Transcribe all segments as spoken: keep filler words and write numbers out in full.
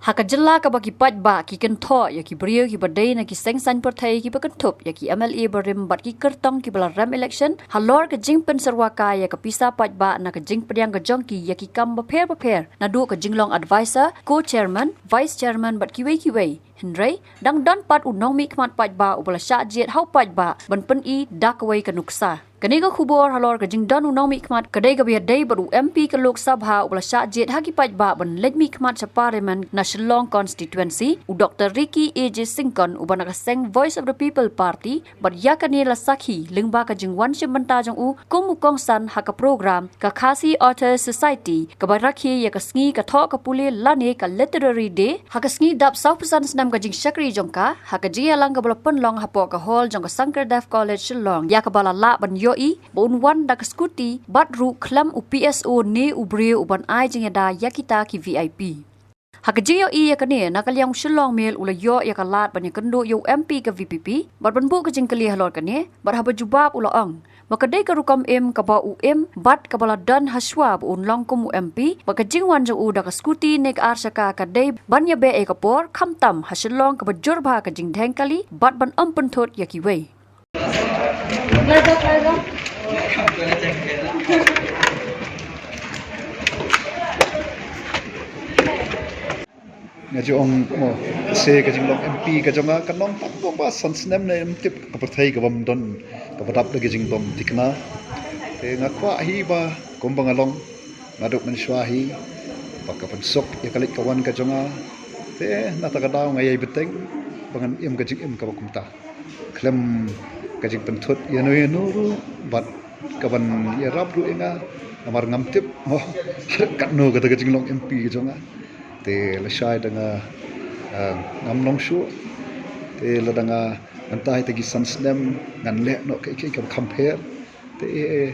Ha ka jylla kaba ki paidbah ki kynthoh ïa ki briew kiba dei na ki seng saiñ pyrthei kiba kynthup ïa ki M L A barim bad ki kyrtong kiba la rem election halor ka jingpynsyrwa kai ïa ka pisa paidbah na ka jingpdiang ka jong ki ïa ki kam bapher bapher, naduh ka jinglong advisor, co-chairman, vice chairman bad kiwei kiwei. Hynrei dang don pat u nongmihkhmat paidbah uba la shah jied ha u paidbah ban pyni da kawei ka nuksa. Kane ka khubor halor ka jingdon u nongmihkhmat ka dei kaba ïadei bad u M P ka Lok Sabha uba la shah jied ha ki paidbah ban leit mihkhmat sha Parliament na Shillong Constituency, u Doctor Ricky A J Syngkon uba na ka seng Voice of the People Party, bad ïa kane la sakhi lyngba ka jingwan shim bynta jong u kum u kongsan ha ka program ka Khasi Authors Society kaba rakhe ïa ka sngi ka thoh ka pule lane ka Literary Day, ha ka sngi dap sawphew san snem ka jingshakri jong ka, ha ka jingïalang kaba la pynlong hapoh ka hall jong ka Sankardev College Shillong, ïa kaba la lah ban ïohi ba un wan da ka scooty bad ruh khlem u P S O ne u briew uban ai jingïada ïa kita ki V I P. Ha ka jingïohi ïa kane, na ka liang u Shillong Mail u la ïoh ïa ka lad ban ïakynduh ïa u M P ka V P P bad ban buh ka jingkylli halor kane, bad haba jubab u la ong ba ka dei ka rukom im kaba u im bad kaba la don ha shuwa ba un long kum u M P, bad ka jingwan jong u da ka scooty ne ka ar shaka ka dei ban ïabeh ïa ka por, khamtam ha Shillong kaba jur bha ka jingdheng kali bad ban ym pynthut ïa kiwei. Nga ju ong mo, se ka jinglong M P ka jong nga ka nang tang ba san snem ne ym tip ka pyrthei ka bym don, kaba dap da ka jingbym thikna. Te nga kwah hi ba kumba nga long naduh mynshuwa hi, ba ka pynsuk ïa ka leit ka wan ka jong nga. Te na kata ka daw nga ïai bteng ba ngan im ka jingim kaba kumta, khlem ka jingpynthut ïano ïano ruh bad kaban ïarap ruh ïa nga, namar ngam tip mo katno kata ka jinglong M P ka jong nga. Te lashai da nga, ah, ngam long shuh. Te lada nga, mynta ïa kita ki san snem ngan leh noh kaei kaei kaba kham pher. Te, eh, eh,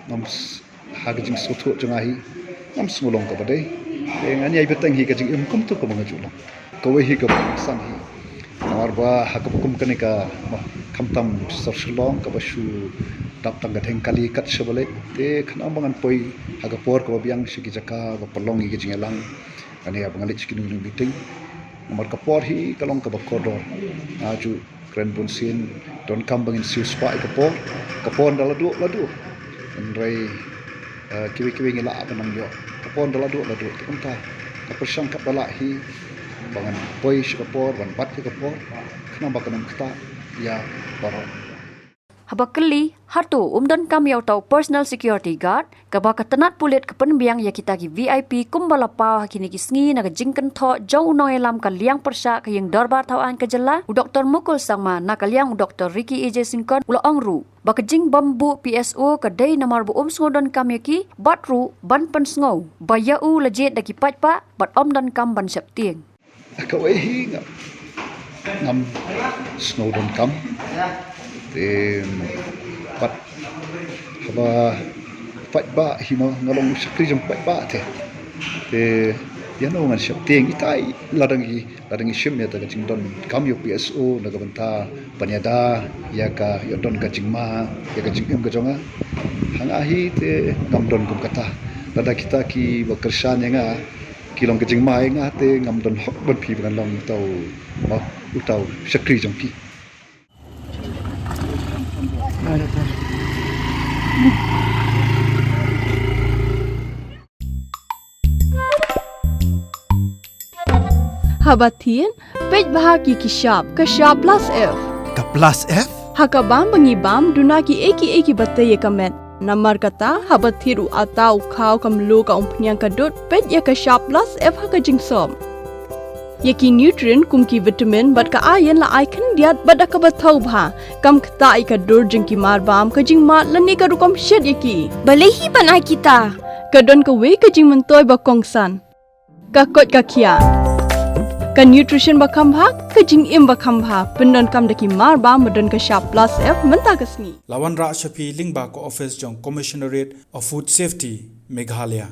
ngam s-, ha ka jingsngewthuh jong nga hi ngam sngew long kaba dei. Te ngan ïai bteng hi ka jingim kumto kaba nga ju long. Kawei hi kaba kongsan hi. Namar ba ha kaba kum kane ka, mo, khamtam sor Shillong kaba shu dap tang ka dheng kali kat shaba leit. Te khnang ba ngan poi ha ka por kaba biang sha ki jaka ba pynlong ïa ka jingïalang. Kane ba nga leit sha kino kino meeting. Namar ka por hi ka long kaba kordor. Nga ju kren bunsien, donkam ba ngin siew spah ïa ka por. Ka por ynda la duh, la duh. Hynrei, eh, kiwei kiwei ngi lah ban nang ïoh. Ka por ynda la duh, la duh. Te kumta ka pyrshang katba lah hi ba ngan poi sha ka por, ban bat ïa ka por, khnang ba kan ym ktah ïa baroh. Haba kylli hato um donkam ïa uta u personal security guard, kaba ka tnat pulit ka pynbiang ïa kita ki V I P kumba la paw ha kine ki sngi na ka jingkynthoh jong u nongïalam ka liang pyrshah ka ïing dorbar thaw aiñ ka jylla, u Doctor Mukul Sangma, na ka liang u Doctor Ricky A J Syngkon u la ong ruh ba ka jingbym buh P S O ka dei namar ba um sngew donkam ïa ki, bad ruh ban pynsngew ba ïa u la jied da ki paidbah bad ym donkam ban sheptieng. Kawei hi nga, ngam sngew donkam. Te pat haba paidbah hi mo, nga long u shakri jong paidbah te. Te ïano ngan sheptieng, ita i la dang i, la dang i shim ïa ta ka jingdonkam ïa u P S O na ka bynta ban ïada ïa ka, ïa don ka jingma ïa ka jingim ka jong nga. Ha nga hi te ngam don kum kata. Lada kita kiba kyrshan ïa nga ki long ka jingma ïa nga te ngam don hok ban phi ba ngan long uta u, ma, uta u shakri jong ki. Haba thied, peit bha ki ki shap, ka shap plus F. Ka plus F? Ha ka bam ba ngi bam, duna kiei kiei kiba tei ïa ka met. Namar kata, haba thied u atta, u khaw, ka mluh, ka umphniang, ka dud, peit ïa ka shap plus F ha ka jingsop. Ïa ki nutrient kum ki vitamin bad ka iron la ai khyndiat bad da kaba thaw bha. Kam ktah ïa ka dur jong ki mar bam, ka jingmad lane ka rukom shet ïa ki. Balei hi ban ai kita? Ka don kawei ka jingmyntoi ba kongsan. Ka koit ka khiah. Ka nutrition ba kham bha, ka jingim ba kham bha. Pyndonkam da ki mar bam ba don ka shap plus F mynta ka sngi. La wanrah sha phi lyngba ka office jong Commissionerate of Food Safety, Meghalaya.